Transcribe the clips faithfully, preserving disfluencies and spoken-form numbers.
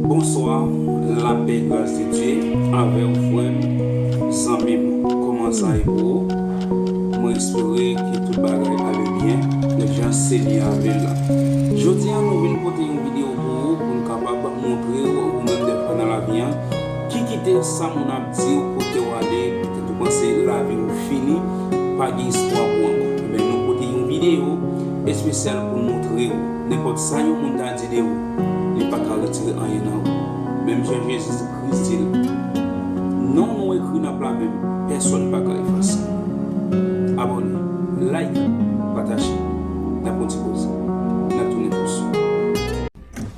Bonswa, lapè, gras de Dye avè w, frè m, zanmi m. Kòman sa ye pou ou? Mwen espere ke tout bagay ale byen. Nèg jan se li avè l la. Jodi a, nou vin pote yon videyo pou ou, pou n kapab montre w, ou menm, dèfwa nan lavi a, ki kite sa moun ap di w, kote w ale, petèt ou panse lavi w fini, pa gen espwa pou ou ankò. Ebyen, nou pote yon videyo espesyal pou n montre w, nenpòt sa yon moun ta di de ou, li pa ka retire anyen nan ou. Menm jan Jezi Kris di l, non nou ekri nan pla men m, pèsonn pa ka efase. Abòne, like, pataje. N ap pran ti poz. N ap tounen pou sou.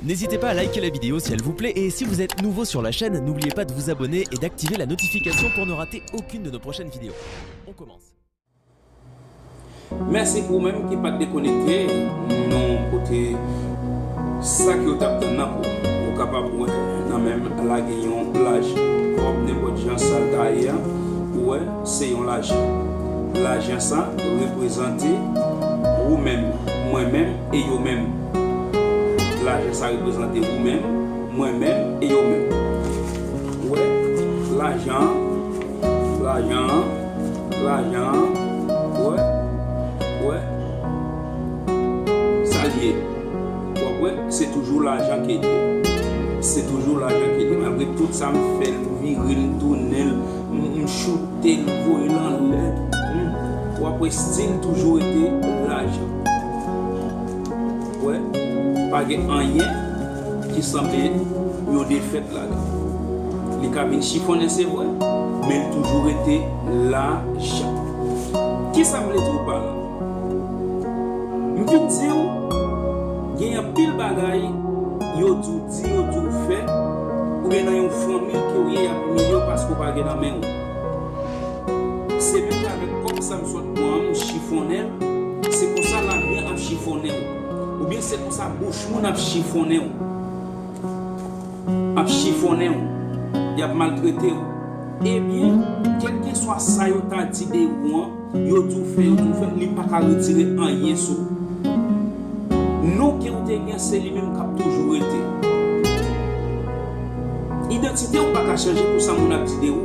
N'hésitez pas à liker la vidéo si elle vous plaît et si vous êtes nouveau sur la chaîne, n'oubliez pas de vous abonner et d'activer la notification pour ne rater aucune de nos prochaines vidéos. On commence. Mèsi pou ou menm ki pa t dekonekte, nou pote sa ke w t ap tann nan pou ou. Ou kapab wè nan men m la gen yon lajan. Kòb nenpòt jan sa l ta ye a, ou wè, se yon lajan. Lajan sa reprezante ou menm, mwen menm e yo menm. Lajan sa reprezante ou menm, mwen menm e yo menm. Ou wè, lajan an, lajan an, lajan an, ou wè, ou wè, sa l ye. W ap wè, se toujou lajan ke l ye. Se toujou lajan ke l ye. Malgre tout sa m fè l, m vire l, m tounen l, m, m choute l, voye l anlè, m, w ap wè, still toujou rete lajan. Wè, pa gen anyen ki sanble yon defèt ladan. Li ka vin chifonnen, se vre, men l toujou rete lajan. Kisa m vle di w pa la? M vin di w, gen anpil bagay yo di w di, yo di w fè, oubyen nan yon fanmi ke w ye, y ap imilye w paske w pa gen nan men w. Se menm jan avèk kòb sa m sot pran an, m chifonnen l, se konsa lavi an ap chifonnen w. Oubyen se konsa bouch moun ap chifonnen w. Ap chifonnen w. Y ap maltrete w. Ebyen, kèlkeswa sa yo ta di de ou an, yo di w fè, yo di w fè, li pa ka retire anyen sou ou. Non ke w te gen, se li menm k ap toujou rete. Idantite w pa ka chanje pou sa moun ap di de ou.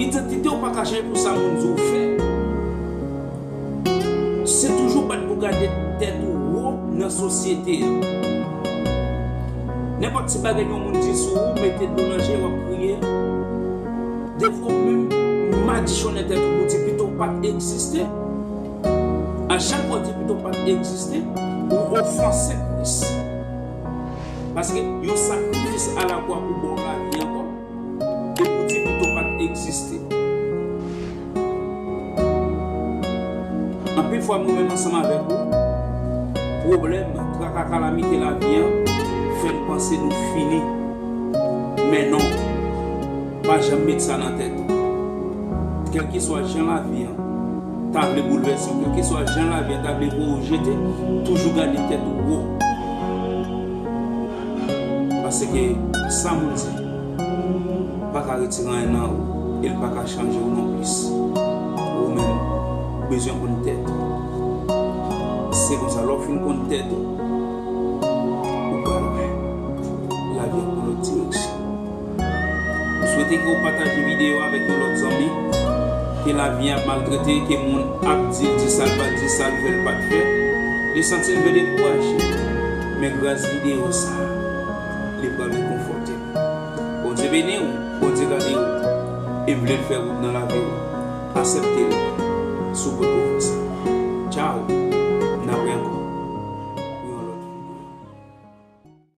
Idantite w pa ka chanje pou sa moun di w fè. Se toujou bat pou gade tèt ou wo nan sosyete a. Nenpòt ti bagay yon moun di sou ou, mete dlo nan je, w ap kriye. Defwa ou menm madichonnen tèt ou pou di pito w pa t egziste. A chak fwa w di pito w pa t egziste, ou ofanse Kris. Paske yon sakrifis alakwa pou ba w lavi ankò, e pou di pito w pa t egziste. Anpil fwa, mwen menm ansanm avèk ou, pwoblèm, traka, kalamite lavi an fè n panse nou fini. Men non, pa janm met sa nan tèt ou. Kèlkeswa jan lavi an ta vle boulvèse w, kèlkeswa jan lavi an ta vle voye w jete, toujou gade tèt ou wo. Paske sa moun di pa ka retire anyen nan ou, e l pa ka chanje w nonplis. Ou menm, ou bezwen konn tèt ou. Se konsa, lè w fin konn tèt ou, ou pral wè lavi an pran lòt direksyon. M swete ke w pataje videyo a avèk yon lòt zanmi ke lavi an ap maltrete, ke moun ap di l di sa l pa t di, sa l fè l pa t fè. Li santi l vle dekouraje. Men gras videyo sa a, li pral rekonfòte l. Bondye beni w, Bondye gade w, e m vle l fè wout nan lavi w. Aksepte l si w pot konfyans.